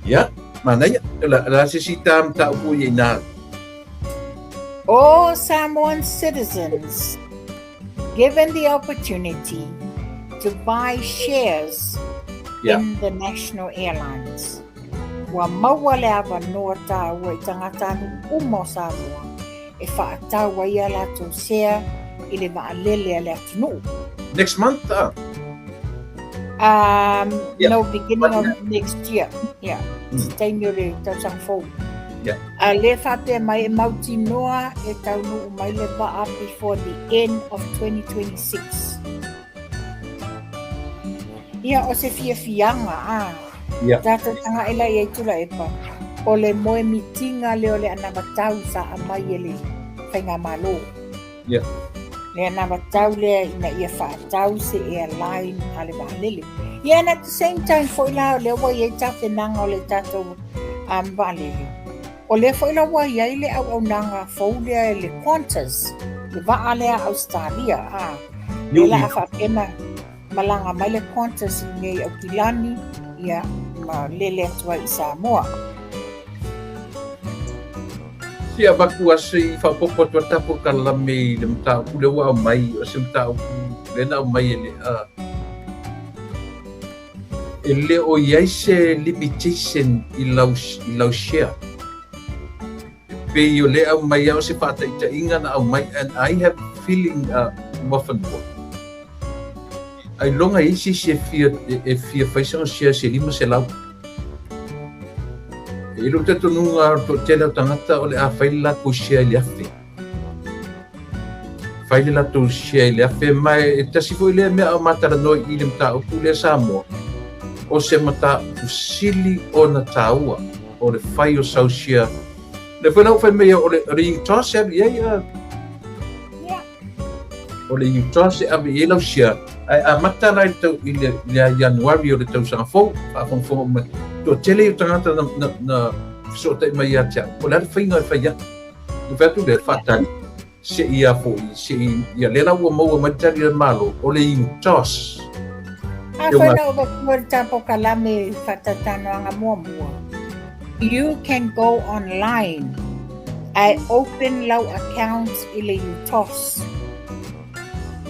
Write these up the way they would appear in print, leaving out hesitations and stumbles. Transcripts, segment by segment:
Ia, manaia. O le a se isi ta mataupu i ina? All Samoan citizens given the opportunity to buy shares in the national airlines. Ua maua le avanoa tāua i tagatanuu uma o Samoa e faatau ai a latou sea i le vaalele a le atunuu. Next month ah? No, beginning of next year. Yeah. Se taimi o le tausaga fou. A lea faapea mai e mautinoa e taunuu mai le vaa before the end of 2026. Ia, o se fiafiaga, a. Tatou taga'i la i ai Tuilaepa, o le moemitiga lea o le anavatau sa aumai e le Faigamalo. Le anavatau lea ina ia faatau se airline a le vaalele. Ia, and at the same time foi la, o lea ua i ai tapenaga o le tatou vaalele. O lea foi la ua i ai le auaunaga fou lea e le Qantas, le vaa lea a Ausetalia, a. Lea la a faapea na malaga mai le Qantas i inei i Aukilani, ia, ma lele atu ai i Samoa. Se avatu a se i faaopoopo atu a tatou kalame i le mataupu lea ua aumai, o se mataupu lea na aumai e le a e le o i ai se limitation i lau, i lau share. E pei o lea aumai lava o se faataitaiga na aumai and I have feeling Muafanua. Ailoga e i ai se isi e fia, e fia fai sana share se 500. E i ai lou talitonuga o le toatele o tagata o le a fai le latou share i le 1000. Fai le latou share i le 1000 ma e tasi foi lea mea a o ma talanoa i le mataupu lea Samoa, o se mataupu sili ona taua o le fai o sau share. Lea foi la ua fai mai o le UTOS e alu i ai a O le UTOS e ave i ai lau share, ae amata la i le tau, i le, i le Ianuari o le tausaga fou, faafogafoga uma mai. Toatele ia o tagata na, na, na fesootai mai ia te au, po o le a le faiga e fai ai. Na fai atu lea, faatali, seia foi, seia, ia lea la ua maua mai le tali a le Malo, o le UTOS. Afai na ou avatua le ta polokalame faatalatalanoaga muamua, you can go online ae open lau account i le UTOS.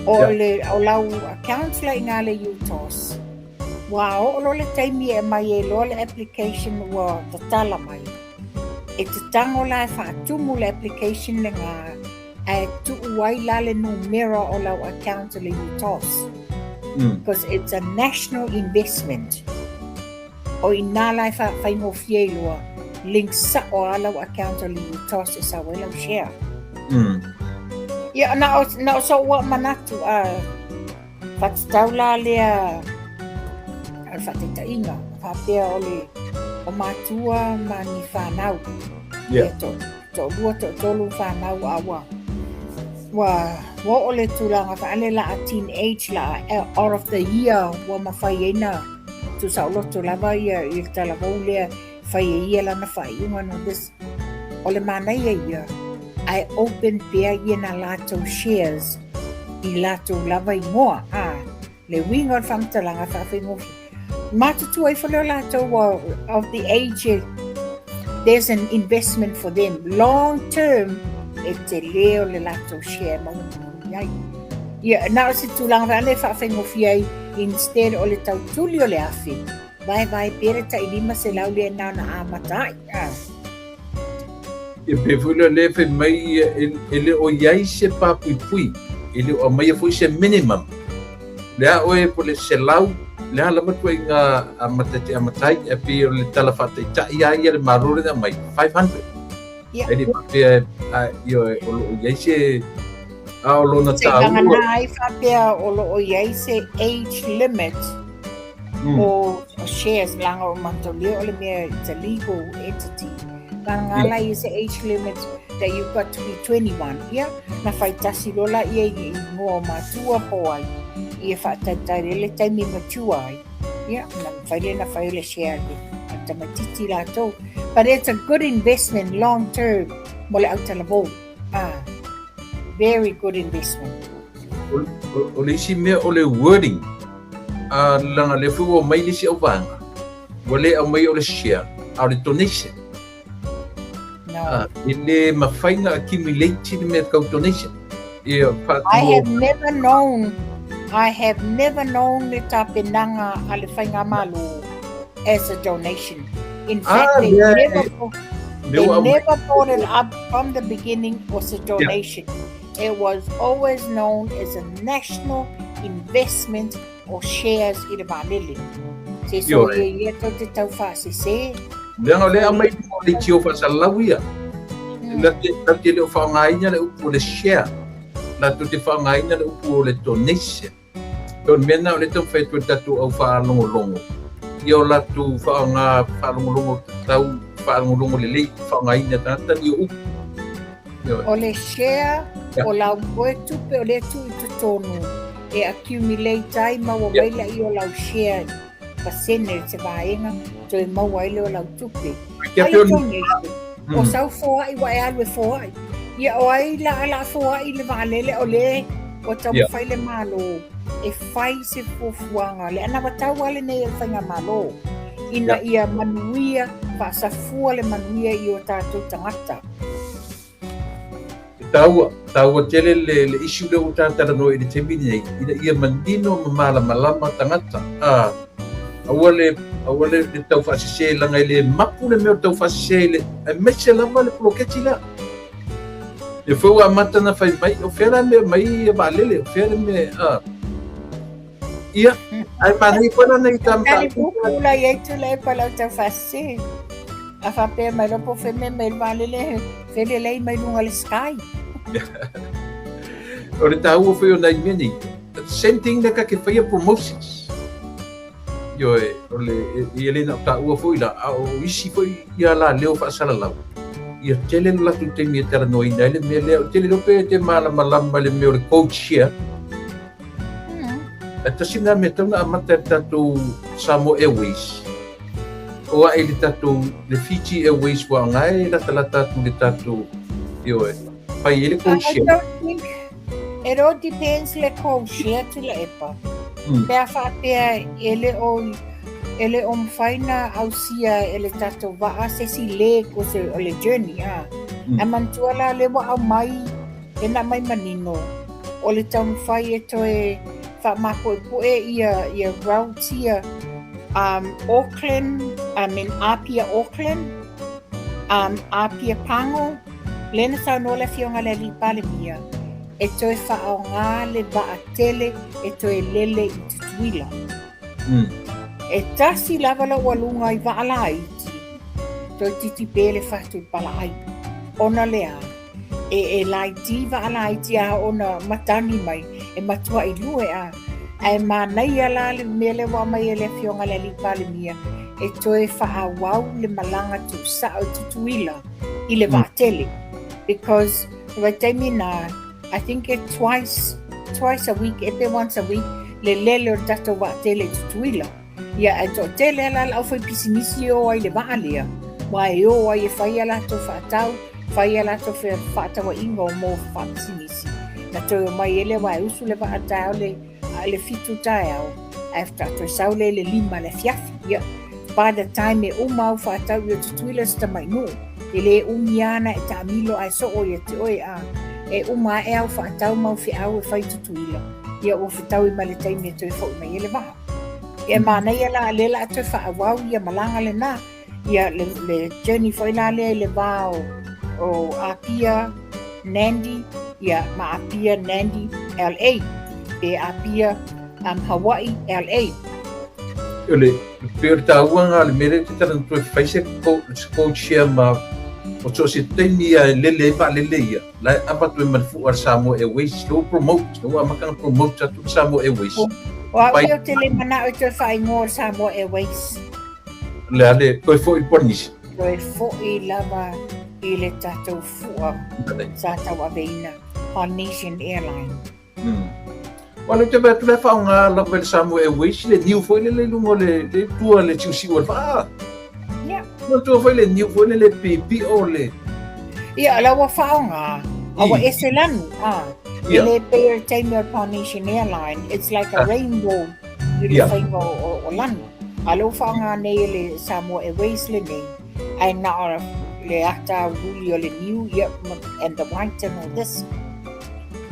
O le o lau account la i ina le UTOS, ua oo loa le taimi e aumai ai loa le application ua tatala mai. E te tago la e faatumu le application lena ae tuu ai la le numera o lau account i le UTOS. Because it's a national investment. O i ina la e faafaigofie ai loa, link sao lava lau account o le UTOS e sau ai lau share. Ia, na o, na o so'u a'u manatu, a faatatau la lea o le faataitaiga, faapea o le o matua ma ni fanau. Ia, to, toalua, toatolu fanau a ua ua ua oo le tulaga faale la a teenage la a out of the year ua mafai ai na tuusaoloto lava ia i le talavou lea fai e ia lana faaiuga no this o le manaia ia ae open pea ia na latou shares i latou lava igoa a le uiga o le faamatalaga faafaigofie. Matutua ifo lea o latou ua of the age there's an investment for them long term e tele o le latou share maua mai ai. Ia, na o se tulaga foi lea e faafaigofie ai instead o le tautuli o le 1000, vaevae pea le tai 500 lea na ona amata ai. Ah. E pei foi lea lea fai mai e le o i ai se papuipui, e le o aumaia foi se minimum. Le a oe po le 100, le a lava ituaiga amata e te amata ai, ae pei o le tala faataitai lava ia a le Malo lea na aumai, 500. E le faapea ioe o lo o i ai se a o lona taua. Seiavagana ai faapea o lo o i ai se age limit o shares leaga o mataulia o le mea it's a legal entity. Vagana la i se age limit that you've got to be 21. Ia, na fai tasi loa la ia i igoa o matua po o ai ia faataitai le le taimi mature ai. Ia, na mafai lea na fai o le share le a tamaititi latou. But it's a good investment long term mo le autalavou. Ah, very good investment. O le isi mea o le wording, a leaga lea foi ua aumai le isi auvaega, ua le aumai o le share. a o le donation. No. E le mafai na accumulate le mea tau donation. Ia, I have never known I have never known le tapenaga a le Faigamalo as a donation. In fact, they never they never brought it up from the beginning as a donation. It was always known as a national investment or shares i le vaalele. Se so ia ia tau te tau faasese. Leaga o lea aumai i luga o leitio faasalalau ia. La te le o faaaogaina le upu o le share. Latou te faaaogaina le upu o le donation. O le mea lena o lea e taumafai atu ai le tatou au faalogologo ia o latou faaaoga faalogologo tatau, faalogologo lelei, faaaogaina e tagata ni o upu. O le share o lau toe tupe o lea tuu i totonu e accumulate ai maua mai laia o lau share pasene o se vaega toe maua ai lea o lau tupe. A o le donation, o sau foai ua e alu e foai. Ia o ai la a la foai le vaalele o lea ua taumafai le Malo e fai se fuafuaga le anavatau a lenei o le Faigamalo ina ia manuia, faasafua le manuia i o tatou tagata. E taua, taua tele le, le issue lea ua ta talanoa i le taimi lenei, ina ia manino ma malamalama tagata. A, aua le, aua le, le tau faasese leaga e le mapu le mea o le tau faasese i le, aemaise lava le poloketi lea. Le foi ua amata ona fai mai, o fea la le mea mai ia vaalele, o fea le mea, a. Ia, ae manaia foi la nei ta Tali pupu la i ai tula e palau tau faasese. A faapea mai loa po o fea mea mai le vaalele, felelei mai luga le sky. O le taua foi o nai mea nei. Same thing lea ka ke faia promotions. Ioe, o le, ia le na o taua foi la, a o isi foi ia la leo faasalalau. Ia tele le latou taimi e talanoaina ai le mea lea. Ou te le iloa pe te malamalama i le mea o le code share. E tasi lena mea e tatau ona amata e le tatou Samoa Airways. O ae i le tatou, le Fiji Airways ua aoga e latalata atu i le tatou, ioe, fai ai le code share. I don't think, it all depends le code share Tuilaepa. Pe a faapea e le o, e le o mafai ona ausia e le tatou vaa se isi leg o se, o le journey a. Ae manatua la lea ua aumai e na aumai manino o le taumafai e toe faamapuepue ia, ia routes ia Auckland, I mean Apia Auckland, Apia Pago, lea na saunoa le Afioga i le Alii Palemia e toe faaaoga le vaa tele e toe lele i Tutuila. E tasi lava lou aluga i vaa laiti, toeitiiti pe le fatu i le palaai. Ona le a? E, e laiti vaa laiti a ona matagi mai, e matuai lue a. Ae manaia la le mea lea ua aumai e le Afioga i le Alii Palemia e toe faaauau le malaga tuusao i Tutuila i le vaatele. Because le vaitaimi na, I think e twice, twice a week, e pe once a week, le lele o le tatou vaatele i Tutuila. Ia, ae toatele lava la le aufaipisinisi e o ai i le vaa lea, aua e o ai e fai a latou faatau, fai a latou fefaatauaiga o mo faapisinisi. Na toe omai ai lea aua e usu le vaa taeao le, le 7 taeao, ae faatoa toe sau lea i le 5 le afiafi. Ia, by the time e uma au faatau ia Tutuila si tamai nuu, e le umi lava ona e taamilo ae soo ia te oe, a e uma ae au faatau ma au feau e fai i Tutuila, ia ua fetaui ma le taimi e toe foi mai ai le vaa. E manaia la lea la toe faaauau ia malaga lena ia le, le journey foi la lea i le va o, o Apia Nandi ia ma Apia Nandi LA pe Apia Hawaii LA. O le pei o le taua lena o le mea lea e te toe fai se code share ma o so o se taimi ia e lele ai vaalele ia la e avatu ai ma le fua a le Samoa Airways lea ua promote lea ua amata ona promote atu le Samoa Airways. O au ia ou te le manao e toe faaigoa o le Samoa Airways. Le a le toe foi i le Polynesia. Toe foi lava i le tatou fua sa tauaveina Polynesian Airline. Aua lea ou te vaai atu la e faaaoga lava e le Samoa Airways le niu foi lele i luga o le le tua le siusiu o le vaa. Ia. Manatua foi le niu foi lele piipio le. Ia, la ua faaaoga, a ua ese lanu, a. E le pei o le taimi o le Polynesian Airline, it's like a rainbow i le faiga o lanu. A lea ua faaaoga nei e le Samoa Airways lenei. Ae na o le ata aululi o le niu, ia, and the white and all this.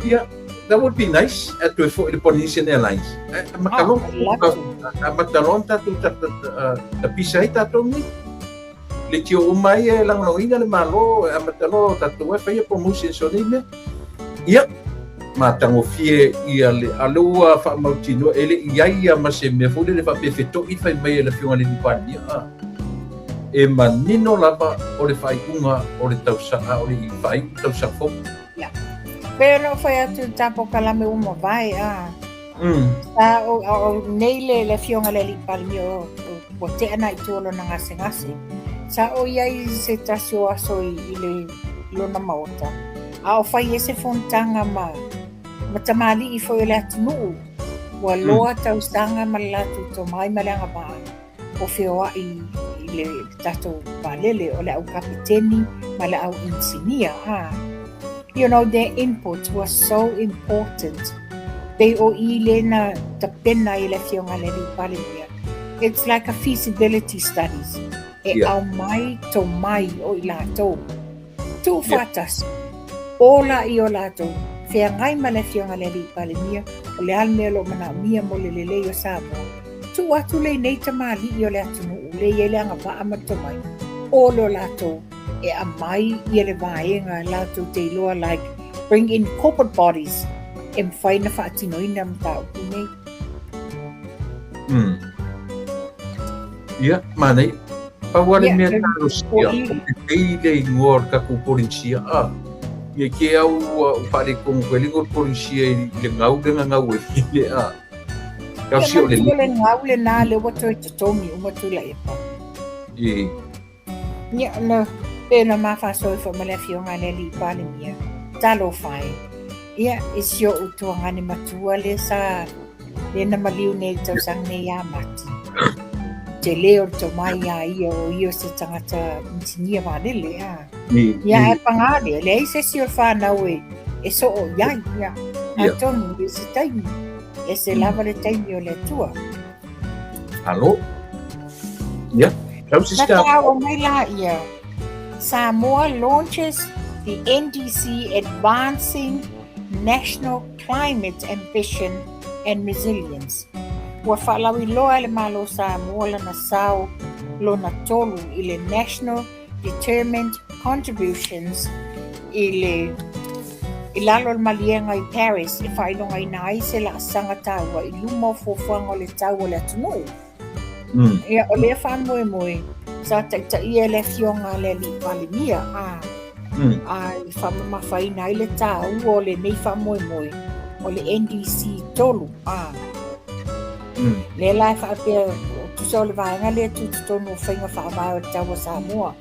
Yeah, that would be nice. A toe foi le Polynesian Airlines. Oh, I'd love to. Amata loa ona tatou tapisa ai tatou nei. Leitio uma ai e lagolagoina le Malo, e amata loa tatou e faia promotions o nei mea. Ia, matagofie ia le, a lea ua faamautinoa, e le i i ai ia ma se mea foi lele faapea e feto'i fai mai e le Afioga i le Alii Palemia, a. E manino lava o le faaiuga o le tausaga, o le faaiu tausaga fou. Ia. Pei ona ou fai atu i le ta polokalame ua mavae, a. Sa o, o nei le, le afioga i le Alii Palemia o, o, ua tea na i tua o lona gasegase. Sa o i ai i se tasi o aso i, i le i lona maota, a o fai ai se fonotaga ma, ma tamalii foi o le atunuu, ua loa tausaga ma le latou tomai ma le agavaa. o feoai i le tatou vaalele o le au kapeteni ma le au inisinia a you know their input was so important pei o i le na tapena i le afioga i le Alii Palemia it's like a feasibility studies e yeah. aumai tomai o i latou Tuufaatasi, ola i o latou feagai ma le Afioga i le Alii Palemia, o le a le mea o lo o manaomia mo le lelei o Samoa? Tuu atu lenei tamalii o le atunuu le i ai le agavaa ma le tomai, o le o latou e aumai ia le vaega latou te iloa like bring in corporate bodies e mafai ona faatinoina mataupu nei. Ia, manaia. Pau lava le mea talosia, o lelei le igoa o le tatou Polenisia, a. Ia ke au ua faaletonu foi le igoa o le Polenisia i le gau lea na gau ai le a. Talosia o lelei. Ia, manatua le gau lena lea ua toe totogi uma Tuilaepa. E. Ia, na, pei ona ma faasoa foi ma le afioga i le Alii Palemia, talofa e. Ia, i si ou tuagane matua lea sa, lea na maliu nei i le tausaga nei ia Mati. Tele o le tomai iā ia, o ia o se tagata inisinia vaalele, a. Ia, ae pagā lea, leai se isi o le whānau e, e soo i ai, ia. Atonu, i se taimi, e se lava le taimi o le Atua. Alo. Ia, tau sister. Na tāua mai la ia. Samoa launches the NDC Advancing National Climate Ambition and Resilience. Ua faalauiloa e le Malo o Samoa lana sao lona tolu i le National Determined Contributions i le i lalo o le maliega i Paris e faailogaina ai se laasaga taua i luma o fuafuaga o le tau o le atunuu. Ia, o lea faamoemoe sa taitaia e le Afioga a le Alii Palemia, a, a i faamamafaina ai le taua o lenei faamoemoe o le NDC 3, a. Lea la e faapea, tusa o le vaega lea e tu i totonu o faiga faavae o le tau a Samoa,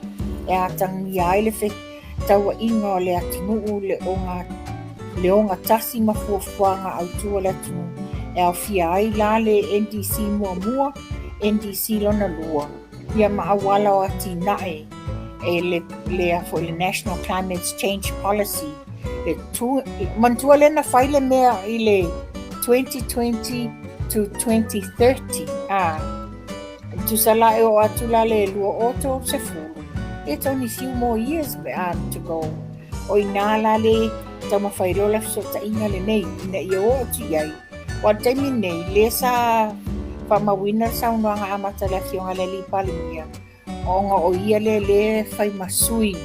e atagia ai le fektauaiga o le atunuu, le oga, le ogatasi ma fuafuaga autu a le atunuu, e aofia ai la le NDC muamua, NDC lona lua, ia ma auala o atinae e le, le, foi, le National Climate Change Policy. Le tu, manatua lea na fai le mea i le 2020 to 2030, a, tusa la e oo atu la le 2030, it's only few more years to go. O inā la le taumafai loa le fesootaiga lenei ina ia oo atu i ai. Aua o le taimi lenei, lea sa faamauina le saunoaga amata a le Afioga i le Alii Palemia, ona o ia lea lea e fai ma sui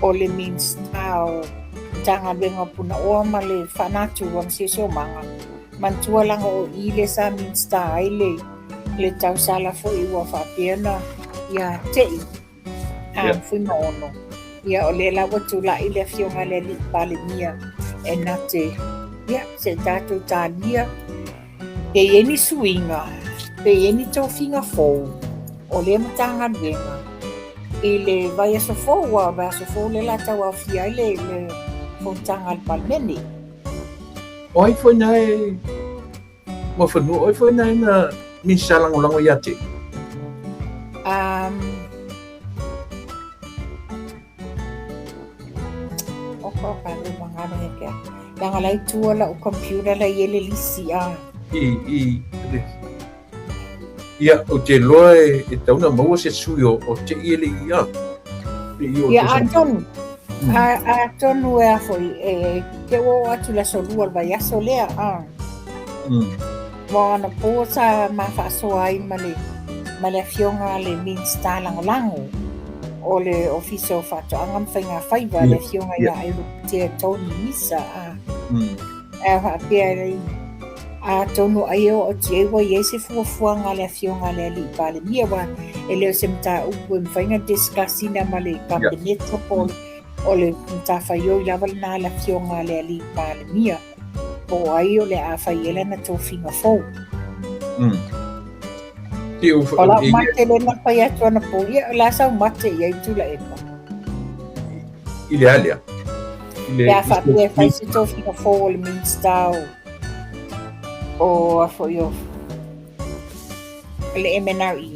o le Minisita o Matagaluega o Punaoa ma le Faanatura ma Siosiomaga. Manatua leaga o i lea sa Minisita ai le, le tausala foi ua faapea ona ia te'i. A Fuimaono. Ia, o lea la ua tulai le Afioga i le Alii Palemia e na te, ia, se i tatou talia, pe i ai ni suiga, pe i ai ni tofiga fou o lea Matagaluega i le vaiaso fou, aua o le vaiaso fou lea o le a tauaofia ai le, le fonotaga a le Palemene. O ai foi na e Muafanua, o ai foi na e na Minisita Lagolago ia te? Oka oka e magalo he kea. Leaga la i tua lau computer la i ai le lisi a. I, i, le. Ia, ou te iloa e tatau ona maua se sui o Te'i e le i a. Ia, atonu, atonu e a foi, e te ua oo atu i le aso lua o le vaiaso lea, a. Aua o anapo sa ma faasoa ai ma le, ma le afioga a le Minisita Lagolago o le Ofisa o Faatoaga ma Faigafaiva, le afioga ia Ailupetea Tony Misa, a. Ae faapea ai, atonu ai e oo atu i ai ua i ai se fuafuaga a le Afioga a le Alii Palemia, aua e le o se mataupu e mafai ona discuss ina ma le Kapeneta po o le matafaioi lava lena a le Afioga a le Alii Palemia, po o ai o le a fai ai lana tofiga fou. O lau mate lea na fai atu anapo, ia o le a sau mate i ai Tuilaepa? I le a lea? Pe a faapea e fai se tofiga fou o le Minista o o a foi o le MNRE.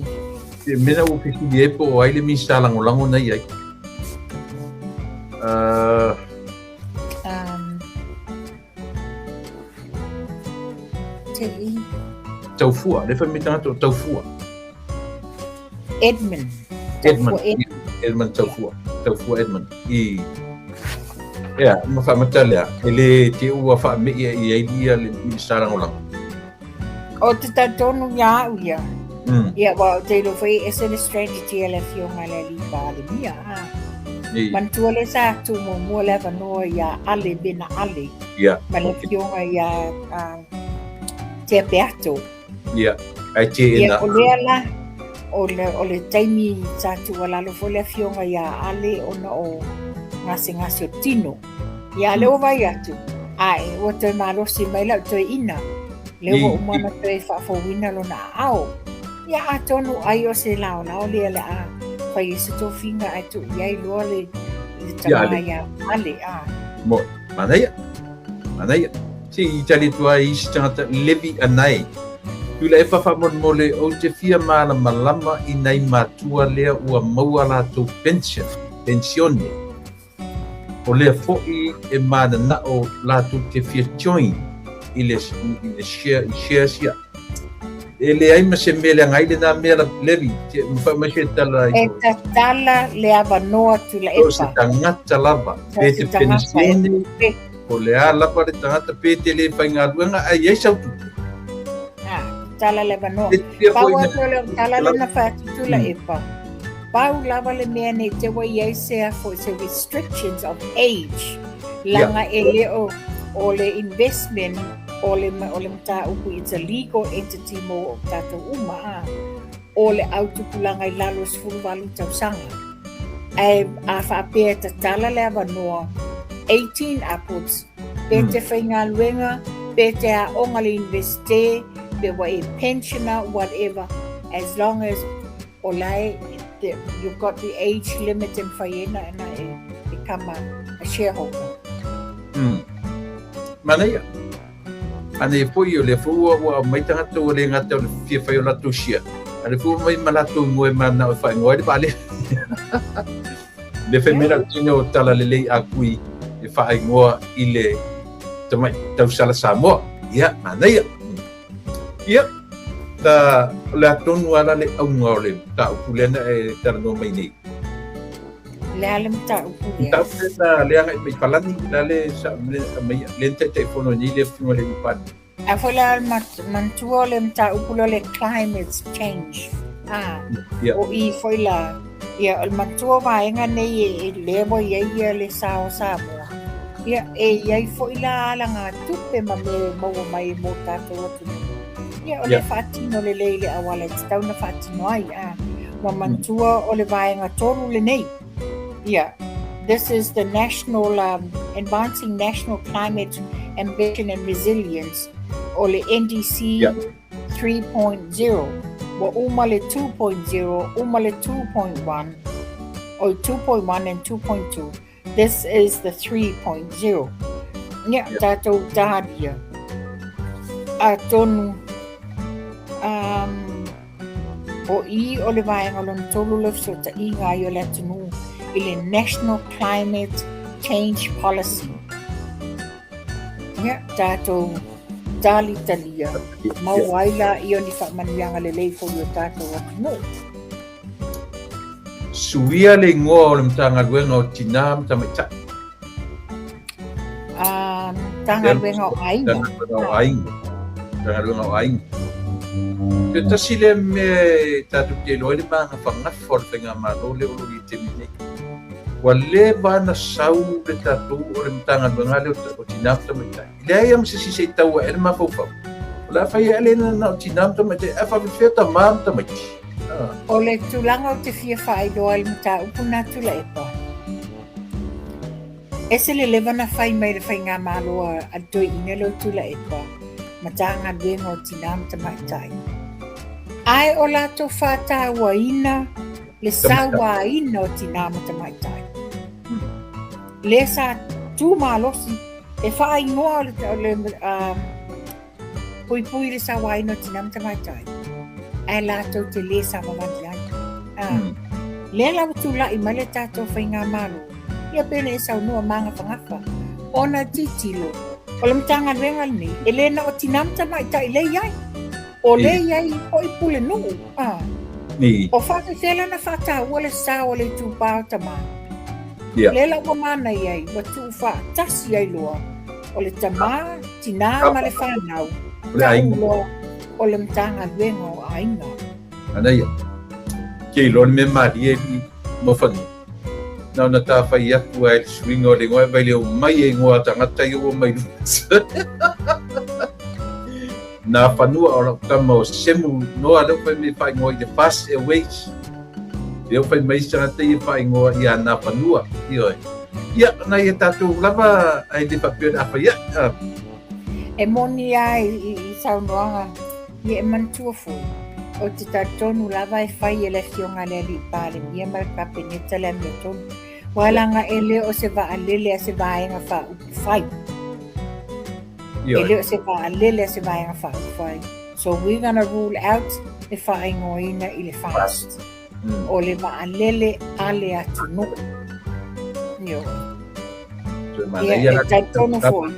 E mea ua fesili ai po o ai le Minista lagolago na i ai. Te i. Taufua, le fai mai tagata o Taufua. Edmund. Edmund. Edmund Taufua. Taufua Edmund. I Ia, ma faamata lea, e le te ua faamei i ai ia le Minista Lagolago. O te talitonu ia au ia. Ia, aua ou te iloa foi e ese le strategy a le Afioga i le Alii Palemia. Ah. Manatua lea sa tuu muamua le avanoa ia Ale Vena Ale. Ia. Ma le Afioga ia Tea Peato. Ia, ae te Ia, o lea la, o le taimi sa tuualalo foi le Afioga ia Ale ona o gasegase o tino. Ia, a lea ua vaai atu, ae ua toe malosi mai lau toeaina. Lea ua uma ona toe faafouina lona aao. Ia, atonu ai o se laolao lea o le a fai ai se tofiga ae tuu i ai loa le tama ia Ale. Mo, manaia, manaia. Se i tali atu ai isi tagata Levi Anae. Tuilaepa faamolemole ou te fia malamalama i nai matua lea ua maua latou pension, pensione. O lea foi e mananao latou te fia join i le, i le share, i shares ia. E leai ma se mea leaga ai lena mea la Levi, te mafai mai se tala i. E tatala le avanoa Tuilaepa. So se tagata lava, pe te penisione, Po le a lava le tagata pe te le faigaluega ae i ai sau tupe. Ah, tatala le avanoa. Pau atu o le tala lea na fai atu Tuilaepa. Pau lava le mea nei te ua i ai se a foi se restrictions of age. Laga e le o o le investment o le o le mataupu it's a legal entity mo tatou uma a. O le au tupulaga i lalo o 18 tausaga. Ae a faapea e tatala le avanoa 18 upwards, pe te faigaluega, pe te aoga le Universite, pe ua e pensioner, whatever, as long as o la e, you've got the age limit e mafai ai ona e become a shareholder. Manaia. Anei foi o lea foi ua ua aumai tagata ua le gata o le fia fai o latou share, a o lea foi ua aumai ma latou igoa e mananao e faaigoa ai le vaalele. Lea fai mai lau teine o Talalelei a Kui e faaigoa i le tamai tausala Samoa. Ia, manaia. Ia, ta, o le a tonu lava la le auga o le mataupu lea na e talanoa mai nei. Le a le mataupu lea? Mataupu lea na le agai mai Palani, la le sa mai le na Taitaifono nei le afioga i le Palemia. A foi la manatua o le mataupu lea o le climate change. Ah, yeah. O i foi la, ia, o le manatua vaega nei e lea ua i ai ia le sa o Samoa. Ia, e i ai foi la alagatupe ma mea e maua mai mo tatou atunuu. Ia, o le faatino lelei i le auala e tatau ona faatino ai. Ah, ua manatua o le vaega tolu lenei. Ia, this is the national, Advancing National Climate Ambition and Resilience, o le NDC 3.0. Ua uma le 2.0, uma le 2.1, oi 2.1 and 2.2. This is the 3.0. Ia, tatou tāria. Atonu, um, o i o le vaega lona tolu le fesootaiga ai o le atunuu i le National Climate Change Policy. Ia, tatou Talitalia, maua ai laia o ni faamanuiaga lelei foi i o tatou atunuu. Suia le igoa o le Matagaluega o Tinā ma Tamaitai. Matagaluega o Aiga. Matagaluega o Aiga. Matagaluega o Aiga. Se tasi lea mea e tatou te iloa ai le magafagafa o le faigamalo lea o lo o i ai i le taimi nei. Ua leva ona sau le tatou o le Matagaluega lea o Tinā ma Tamaitai. E leai lava ma se isi se i tau ae le mafaufau. O le a fai ae le na o tinā ma tamaiti, ae faafefea tamā ma tamaiti. O le tulaga ou te fia faailoa i le mataupu lena Tuilaepa, ese le leva na fai mai e le faigamalo a le toeaina lea o Tuilaepa, Matagaluega o Tinā ma Tamaitai. Ae o latou faatauaina le sauaina o tinā ma tamaitai. Lea sa tu malosi e faaigoa o le puipui i le sauaina o tinā ma tamaitai, ae latou te lē savavali ai. Lea la ua tulai mai le tatou faigamalo, ia pei ona e saunoa magafagafa, ona tilotilo, o le Matagaluega lenei, e le na o tinā ma tamaitai lea e i ai. O lea e i ai foi pulenuu. O faafefea la ona faataua le sao o le itupa o tama? Lea la ua manaia ai, ua tuufaatasi ai loa o le tama, tinā ma le fanau, tau loa o le Matagaluega o Aiga. Manaia. Ke iloa le mea malie i Moafanua. Na ona ta fai atu ai le suiga o le igoa e vai le omai e igoa tagata ia ua mai luma. Nafanua o lau tama o Semu Noa lea ua fai mai e faaigoa i le Fast Airways. Lea ua fai mai isi tagata ia e faaigoa ia Nafanua. Ioe. Ia, nai a tatou lava ae le faapea o le a fai ae. E moni lava i saunoaga, ia e manatua foi, ou te talitonu lava e fai e le Afioga a le Alii Palemia ma le Kapeneta le amiotonu. Aua leaga e le o se vaalele a se Vaega Faaupufai. E le o se vaalele a se Vaega Faaupufai. So we're gonna rule out le faaigoaina i le FAST. O le vaalele a le atunuu. Ioe. Ia, e talitonu foi.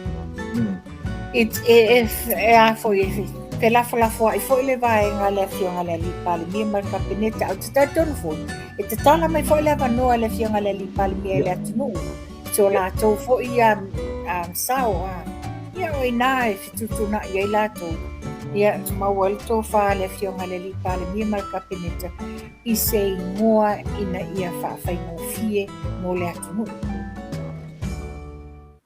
It, e, e, e a foi, e felafolafoai foi le vaega a le Afioga i le Alii Palemia ma le Kapeneta, ae ou te talitonu foi, e tatala mai foi le avanoa e le Afioga i le Alii Palemia i le atunuu, so latou foi sao, ia o i ina e fetuutuunai ai latou, ia maua ai le tofa a le Afioga i le Alii Palemia ma le Kapeneta i se igoa ina ia faafaigofie mo le atunuu.